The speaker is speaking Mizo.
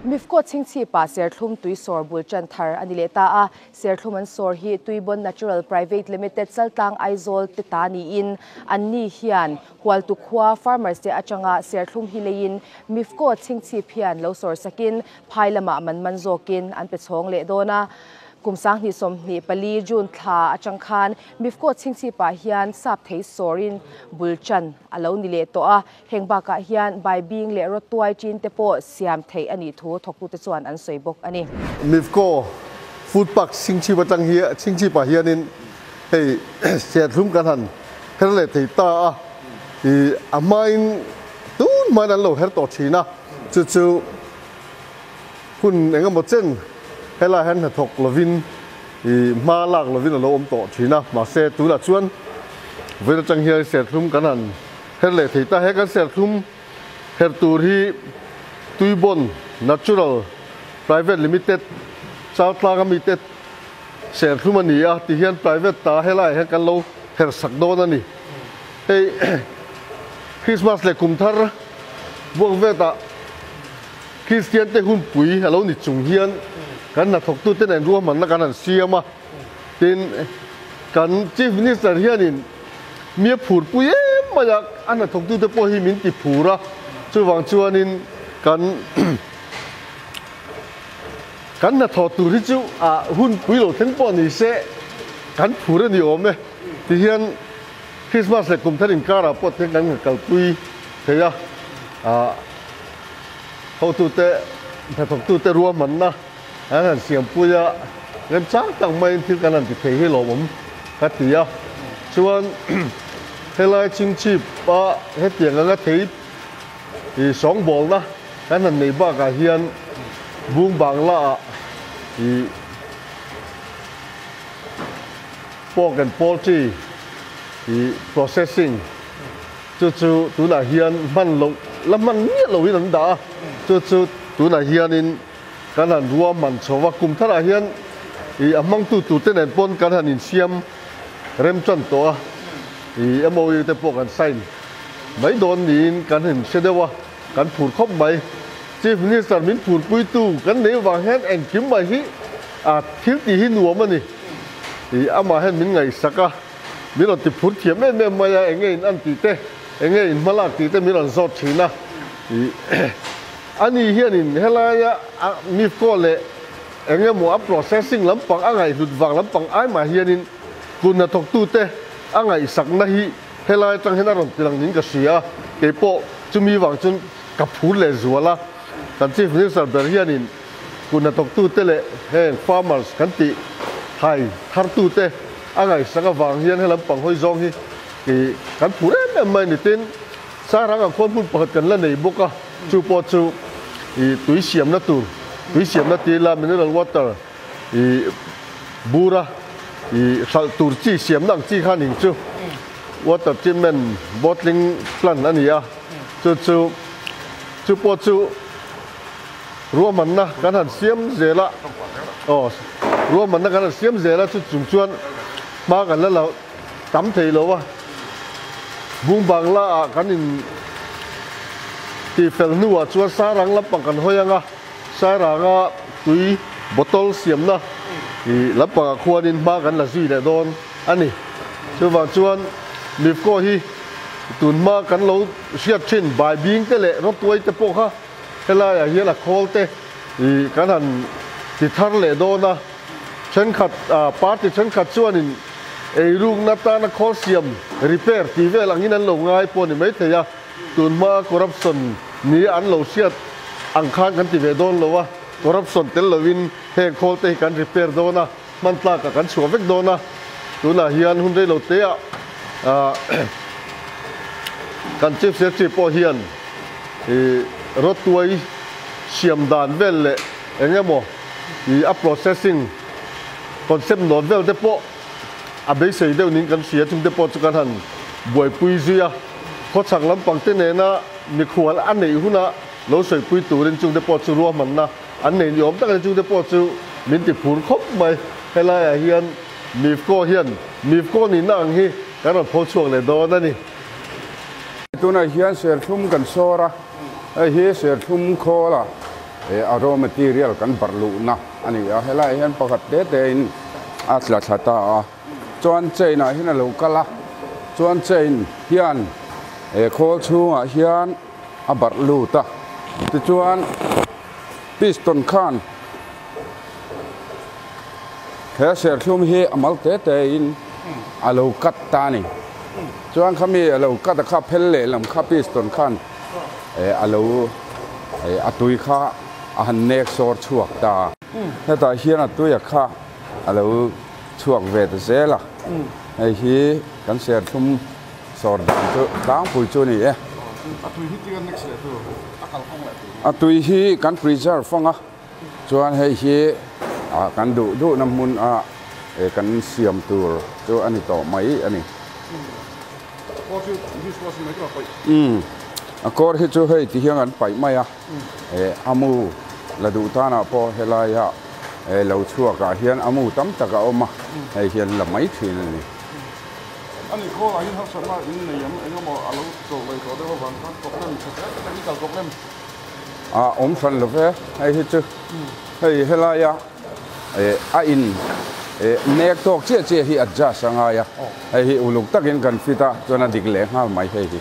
Mifco Chhingchhip-ah serthlum tui sawr bul tan thar a ni leh ta a, serthlum an sawr hi Tuibon Natural Private Limited Chaltlang Aizawl te ta niin anni hian Hualtu khua farmers te atanga serthlum hi leiin Mifco Chhingchhip hian lo sawr sakin phai lamah man man zawkin an pe chhawng leh dawn a. Kum 2024 June thla atang khan Mifco Chhingchhip-ah hian sap thei sawrin bul tan a lo ni leh tawh a. Heng bakah hian baibing leh rawtuai chin te pawh siam theih a nih thu thawktute chuan an sawi bawk a ni. Mifco Food Park Chhingchhip atang hi Chhingchhipah hianin hei serthlum kan han her leh thei ta a, ih a hmain tun hmain an lo her tawh thin a, chu chu hun engemaw chen helaiah hian hnathawk lovin ih hma lak lovin a lo awm tawh thin a, mahse tunah chuan vawiin atang hian serthlum kan han Her leh thei ta he kan serthlum her tur hi Tuibon Natural Private Limited Chaltlang ami te serthlum a ni a ti hian private ta helaiah hian kan lo her sak dawn a ni. Hei Christmas leh kum thar buak vetah Kristian te hunpui a lo ni chung hian kan hnathawktute nen ruahmanna kan han siam a, tin kan Chief Minister hianin Mi a phur pui em mai a, a hnathawktute pawh hi min ti phur a, chuvang chuanin kan kan hnathawh tur hi chu ah hun pui lo thleng pawh ni se kan phur a ni awm e. Tihian Christmas leh kum thar inkarah pawh te kan kalpui thei a, ah hotute hnathawktute ruahmanna an han siampui a, remchang tak maiin thil kan han ti thei hi lawmawm ka ti a. Chuan helai chingchip a hetiang anga thei ih sawngbawlna kan han nei bakah hian bung bangla ah ih pork and poultry ih processing chu chu tunah hian hman loh la hman miah lohin an dah a, chu chu tunah hianin Kan han ruahman chho a, kum tharah hian ih a hmangtu turte nen pawn kan han insiam rem tan tawh a, ih MOU te pawh kan sign mai dawn niin kan inhre deuh a, kan phur khawp mai. Chief Minister min phurpuitu kan nei vang hian engkim mai hi a thil tih hi nuam a ni. Ih amah hian min ngaihsak a, min rawn ti phur thiam em em mai a, enge in an tih te, enge in hmalak tih te min rawn zawt thin a, ih A ni hianin helaia a MIFCO leh eng emaw a processing lampang a ngaihhlut vang lampang ai mah hianin kut hnathawktute a ngaihsakna hi helai atang hian a rawn tilang niin ka hria a, keipawh chumi vang chuan ka phur leh zual a. Kan Chief Minister ber hianin kut hnathawktute leh heng farmers kan tih thai thartute a ngaihsak avang hian he lampang hawi zawng hi kan phur em em mai ni. Tin, Sarang ang khuan hmun pakhat kan la nei bawk a. Chu pawh chu ih tui siamna tur, tui siamna ti ila mineral water ih bura ih hralh tur chi siamna ang chi kha ning chu water treatment bottling plant a ni a, chu chu chu pawh chu ruahmanna kan han siam zel a, aw ruahmanna kan han siam zel a chu chung chuan hma kan la lo. Tam thei lo a, Bung Bangla ah kan in tih fel hnuah chuan Sairang lampang kan hawi ang a, Sairanga tui bottle siamna ih lampangah khuanin hma kan la zui leh dawn a ni. Chuvang chuan Mifco hi tun hma kan lo hriat thin baibing te leh rawtuai te pawh kha helaiah hian a khawl te ih kan han ti thar leh dawn a. Thenkhat, party thenkhat chuanin eirukna tana khawl siam, repair, tih vel angin an lo ngai pawh a ni maithei a, tun hmaa corruption ni an lo hriat ang khan kan ti ve dawn lo a, corruption tel lovin heng khawl te hi kan repair dawn a, hman tlakah kan chhuah vek dawn a, tunah hian hun reilo teah kan Chief Secretary pawh hian rawtuai siam dan vel leh eng emaw ih a processing concept nawt vel te pawh a beisei deuh niin kan hria chung te pawh chu kan han buaipui zui a, khawchhak lampang te nena mikhual a neih huna lo sawipui turin chung te pawh chu ruahmanna an nei ni awm tak a ni, chung te pawh chu min ti phur khawp mai. Helaiah hian Mifco hian Mifco nihna ang hi kan rawn pho chhuak leh dawn a ni. Tunah hian serthlum kan sawr a, hei hi serthlum khawl a. a raw material kan barh luhna a ni a, helaiah hian pakhat te te in a tla thla ta a, chuan chain ah hian a lo kal a, chuan chain hian khawl chhungah hian a barh lut a, tichuan piston khan he serthlum hi a mal te te in a lo cut ta a ni, chuan khami a lo cut a kha phel lehlam kha piston khan a lo a tui kha a han nek sawr chhuak ta. Hetah hian a tuia kha a lo chhuak ve ta zel a, hei hi kan serthlum sawr dan chu tlangpui chu a ni e. A tui hi kan preserve fang a, chuan hei hi kan duh duhna hmun a kan siam tur chu a ni tawh mai a ni. Umm a kawr hi chu hei ti hian an paih mai a, a mu la duh tanah pawh helaia lo chhuakah hian a mu tam tak a awm a, hei hian la mai thin a ni. Ani khawlah hian harsatna in nei em eng emaw a lo chawlh leh tawh deuh avang khan problem tha hle technical problem. A awm hran lo ve hei hi chu hei helaia a in nek tawk chiah chiah hi adjust a ngai a, hei hi uluk takin kan fit a chuan a dik leh nghal mai hei hi.